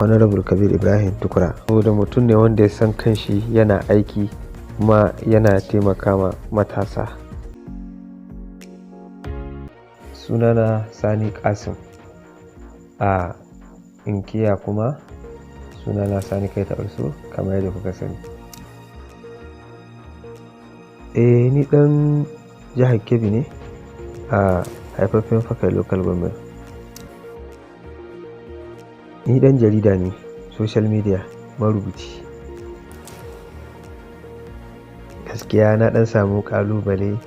Honorable Kabir Ibrahim Tukura. Saboda mutum ne wanda ya san kanshi, yana aiki kuma yana taimaka ma matasa. Sunana Sani Kasim, a inkiya kuma sunana Sani Kaita Also, kamar yadda kuka sani. Eh, ni ɗan jihar Kebbi ne, a haifaffen Fakai Local Government. Ni ɗan jarida ne, social media marubuci. Gaskiya na ɗan samu ƙalubale,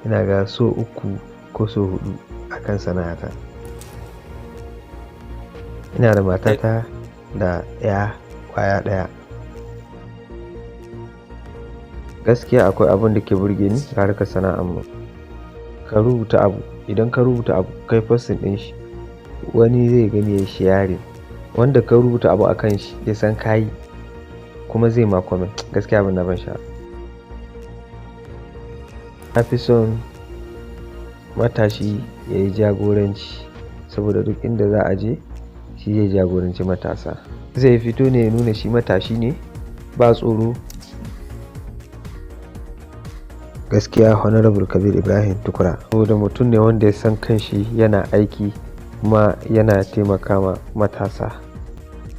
ina ga so uku ko so huɗu a kan sana'ata. Ina da matata da 'ya ƙwaya ɗaya. Gaskiya akwai abun da ke burge ni a harkar sana'ar mu. Ka rubuta abu, idan ka rubuta abu kai posting ɗin shi, wani zai gani ya sharing. Wanda ka rubuta abu a kan shi ya san ka yi kuma zai ma comment. Gaskiya abin na ban sha'awa. Na fi son matashi ya yi jagoranci, saboda duk inda za a je shi zai jagoranci matasa. Zai fito ne ya nuna shi matashi ne, ba tsoro. Gaskiya Honorable Kabir Ibrahim Tukura. Saboda mutum ne wanda ya san kanshi, yana aiki kuma yana taimaka ma matasa.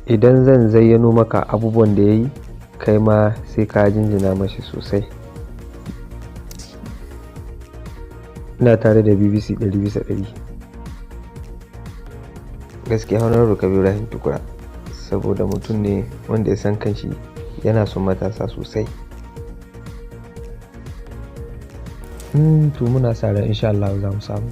Idan zan zayyano maka abubuwan da ya yi, kai ma sai ka jinjina mashi sosai. Ina tare da BBC 100%. Gaskiya Honorable Kabir Ibrahim Tukura, saboda mutum ne wanda ya san kanshi, yana son matasa sosai. To muna sa ran insha Allah za mu samu.